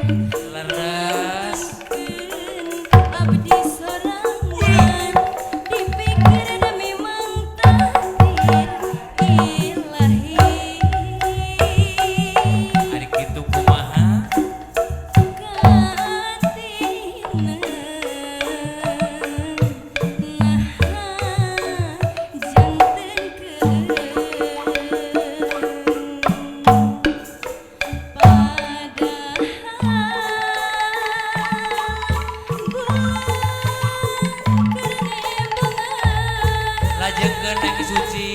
Leres. Abdi sorangan dipikir memang takdir ilahi. Ari kitu kumaha? Katina naha janten keun, padahal bulan keur nembongan. Lajengkeun, Neng Suci.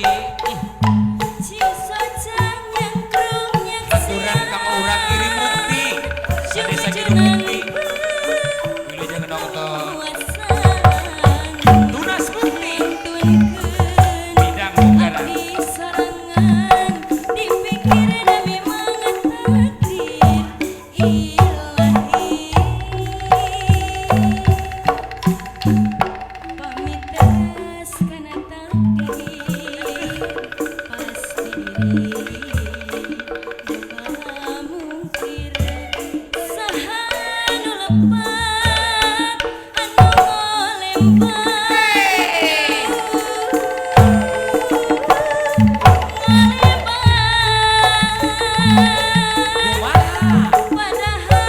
Cing soca nyangkrung. Aturan ka urang Giri Mukti. Desa Giri Mukti. Wilujeng nonton. Tunas Mukti. Bidang bugaran. Sorangan dipikir memang takdir ilahi. Pamitas kana takdir pasti diri mungkir, saha nu lepat anu ngolembat ngolembat. Kumaha? Padahal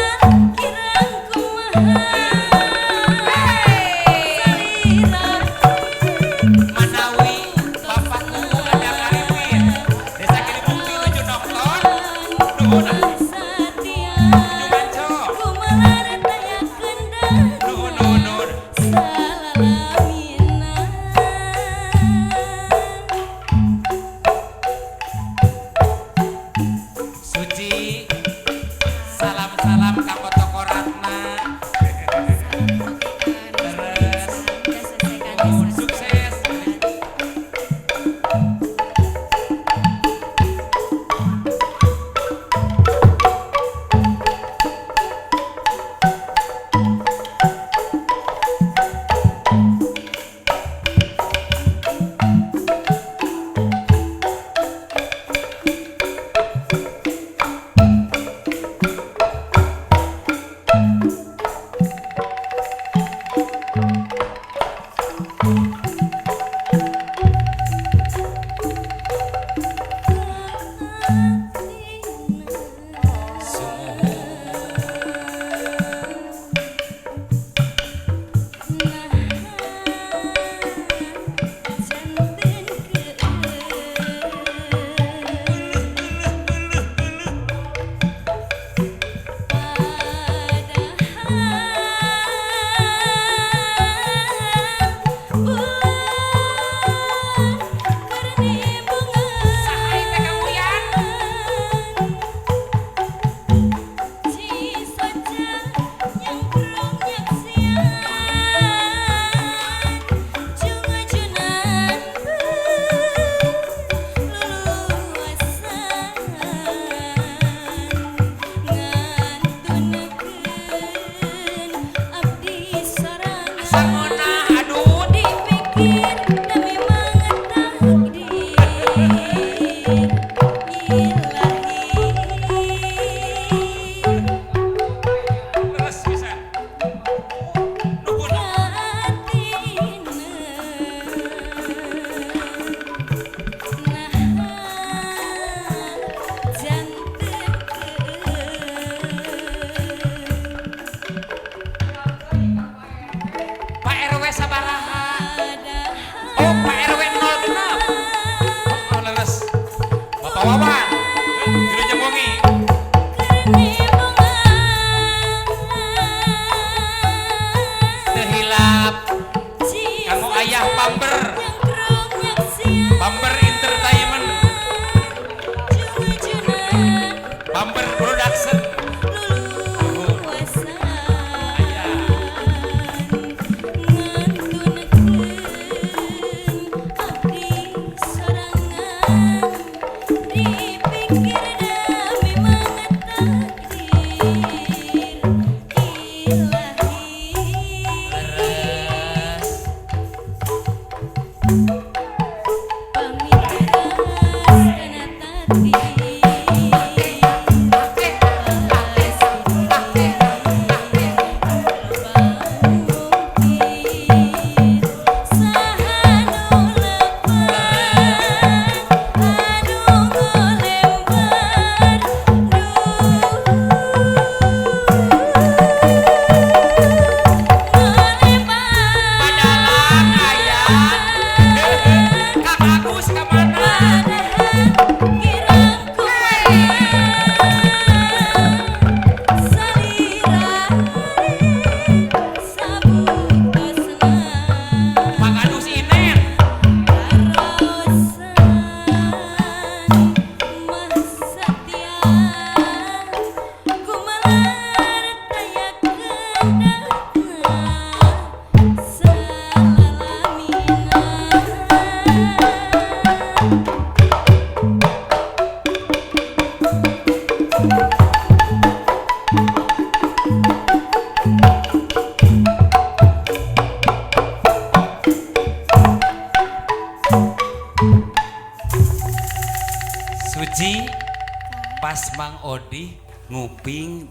Odi nguping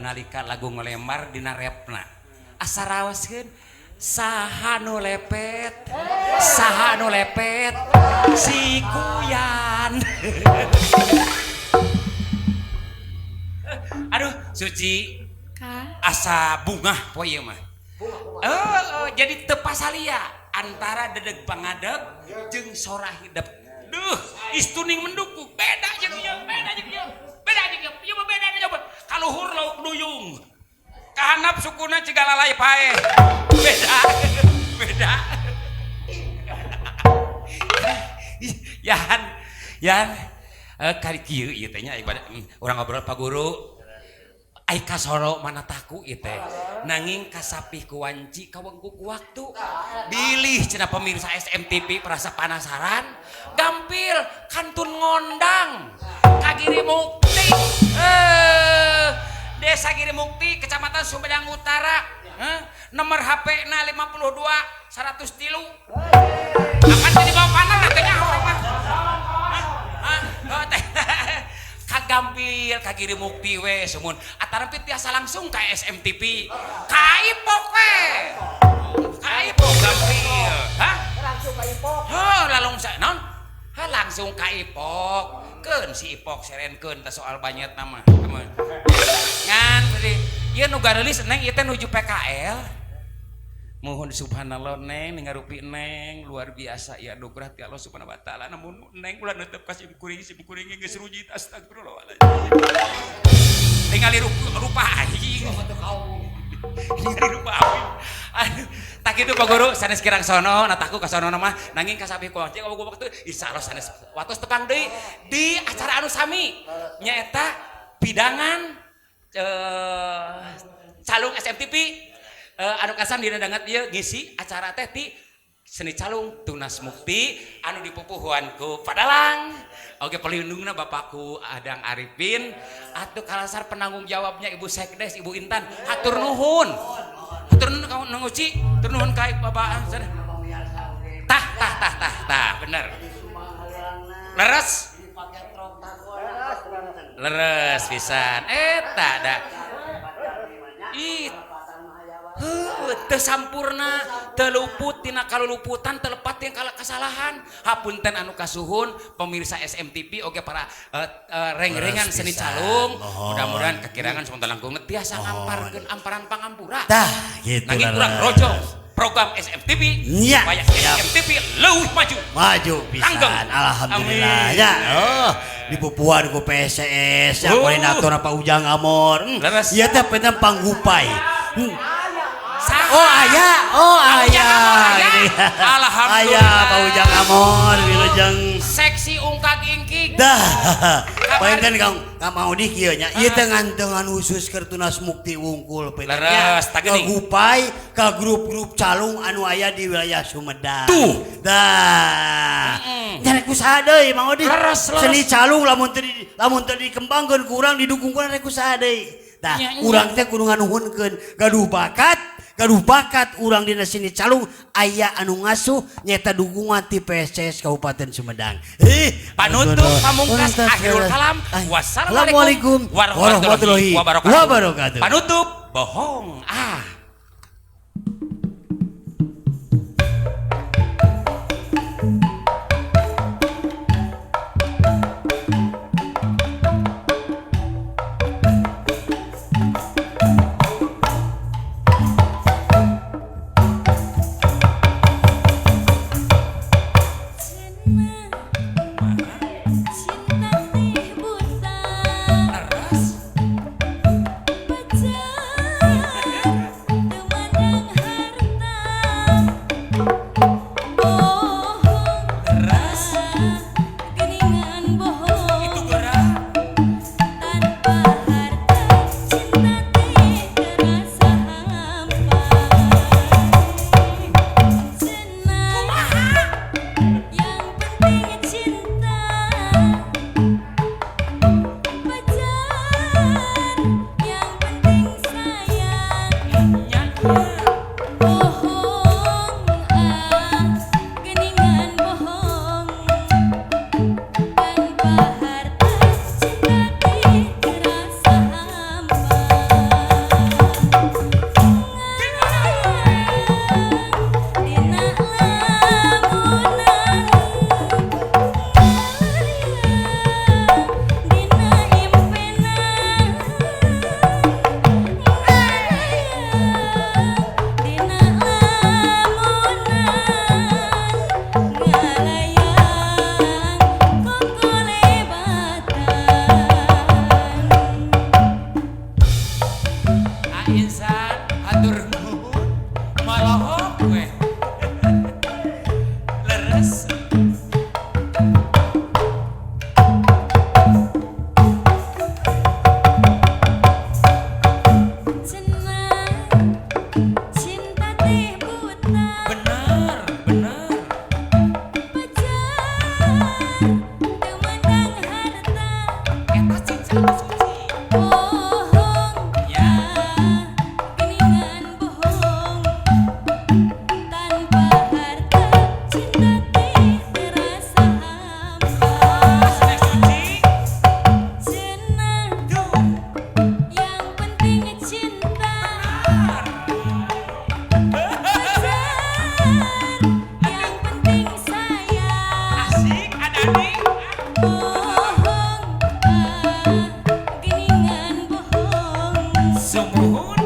nalika lagu ngelemar dina repna. Asa raoskeun saha nu lepet, saha nu lepet, si Kuyan. Aduh, Suci. Asa bungah poe ieu mah. Jadi teu pasalia antara dedeg pangadeg jeung sora hidep. Duh, istuning mendukung beda jeung ieu, beda jeung ieu. Beda jeung ieu, ieu mah beda ieu mah. Kaluhur lauk duyung. Kahanap sukuna ciga lalai paeh. Beda. Beda. Yan, yan kali kieu ieu teh nya ibadah urang ngobrol Pak Guru. Ai kasoro mana taku ieu teh. Nanging kasapih ku wanci kawengku ku waktu. Bilih cenah pemirsa SMTV perasa panasaran, gampil kantun ngondang ka Giri Mukti. Desa Giri Mukti, Kecamatan Sumedang Utara. Nomor HP na 52 103. Apan teh dibawa panel teh nya urang mah. Hah? Teh. Kagampil ka Giri Mukti we sumun. Atarapi tiasa langsung ka SMTV. Ka Ipok we. Ka Ipok gampil. Hah? Langsung ka Ipok. Heuh, lalung sa naon? Hah, langsung ka Ipok. Keun si Ipok serenkeun teh soal banyet nama. Ngan tadi ieu nu gareulis neng ieu teh nuju PKL. Mohon subhanallah neng ningarupi neng luar biasa ya anugerah ti Allah Subhanahu wa taala, namun neng ulah neuteup ka sim kuring geus rujit astagfirullahaladzim. Tingali rupa aing. Tingali rupa aing. Aduh, tak kitu Pak Guru sanes kirang sono na taku ka sono mah nanging kasapih ku waktu waktu insyaallah sanes watos tepang deui di acara anu sami nyaeta pidangan calung SMTV. Anu kasan dina dangat ieu ngisi acara teh ti seni calung Tunas Mukti anu dipupuhuan ku Padalang. Oke, pelindungna Bapakku Adang Arifin atuh kalasar penanggung jawabnya Ibu Sekdes Ibu Intan. Hatur nuhun. Hatur nuhun ka Nang Uci, hatur nuhun ka Bapak. Tah tah tah tah tah bener. Leres. Leres pisan. Eta da. Ih teu sampurna, teu luput tina kaluluputan, teu lepat tina kesalahan. Hapunten anu kasuhun pemirsa SMTV oge para reng-rengan seni calung. Mudah-mudahan kekirangan semonta langkung tiasa ngamparkeun amparan pangampura. Tah, gitu. Nanging kurang rojong program SMTV supaya SMTV leuwih maju. Maju pisan. Alhamdulillah. Ya, oh, dipupuan ku PSS, ya koordinator Pak Ujang Amor. Ieu teh penting panggupai. Oh ayah, oh ayah, alhamdulillah. Ayah, Pak Ujang Amor, wilujeng. Seksi ungkag ingkig. Dah, palinten Kang Mang Odi kieu nya. Ieu teh ngantengan khusus keur Tunas Mukti wungkul penting. Leres, tah geuning. Kagupai ka grup-grup calung anu aya di wilayah Sumedang. Tuh. Dah. Nya rek usaha deui Mang Odi. Leres, leres. Seni calung lamun teu dikembangkeun ku urang didukung ku rek usaha deui. Tah, urang teh kudu nganuhunkeun gaduh bakat. Gaduh bakat urang dina sini calung aya anu ngasuh nyata dukungan ti PSCS Kabupaten Sumedang. Panutup pamungkas akhirul kalam. Wassalamualaikum warahmatullahi wabarakatuh. Panutup bohong ah. Cinta teh buta. Muhun.